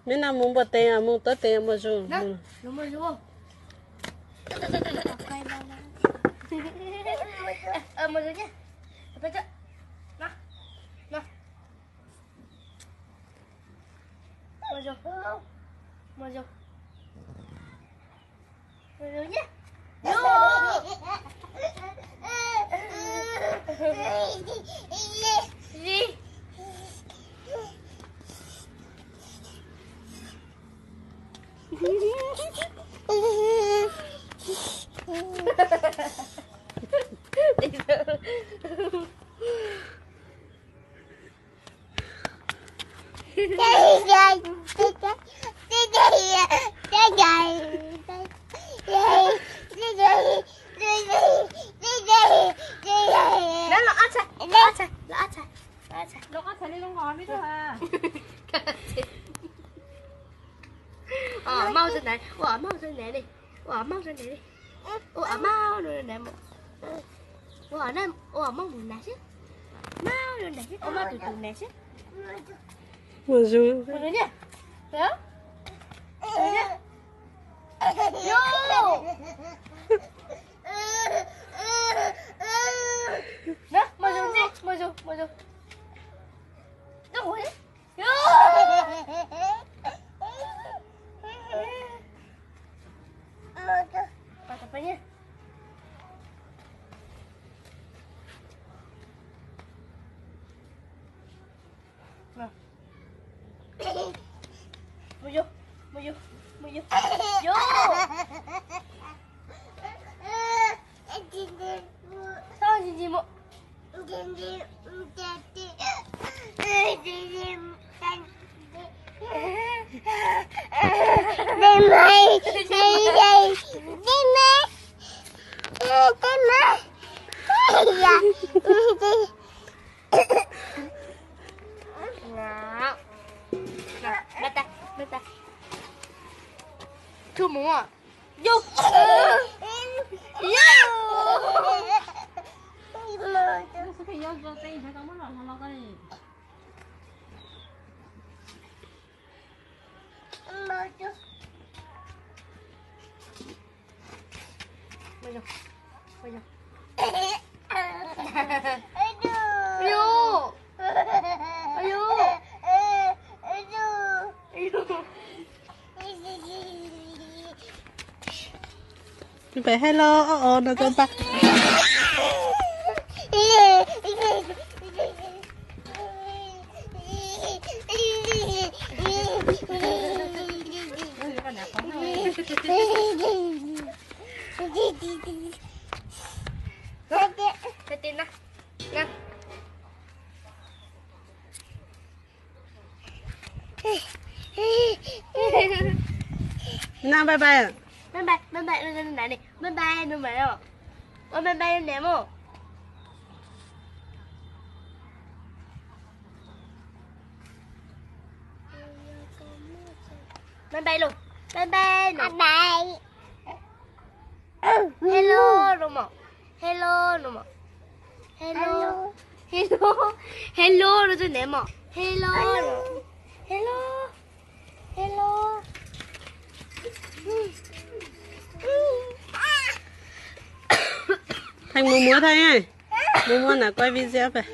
Meb naj mus npua tes, mus tuav tes, Mos Zos. Los ob txhais, los ob txhais, los ob txhais, los ob txhais. Los ob txhais li zoo nkauj meb tuaj. Ua maub rau nraim, ua maub rau nraim li, ua maub rau nraim li, ua maub rau nraim, ua maub mus nraim xwb, maub rau nraim xwb, ua maub tus tus nraim xwb. Mus zus. Mus zus, mus zus, mus zus, mus zus. Txhob ntshis ntshis mus. Tsuj mus. Yus. Yus. Peb hello, o o no tau npaj. Nab bye bye. Bye bye, bye bye, bye bye, bye bye, bye bye. Bye bye los, bye bye los. Hello los mas, hello los mas. Hello, hello, hello los rau neb mas. Hello, hello, hello. Theej mus muab Theej, mus muab nram kuaj video pem.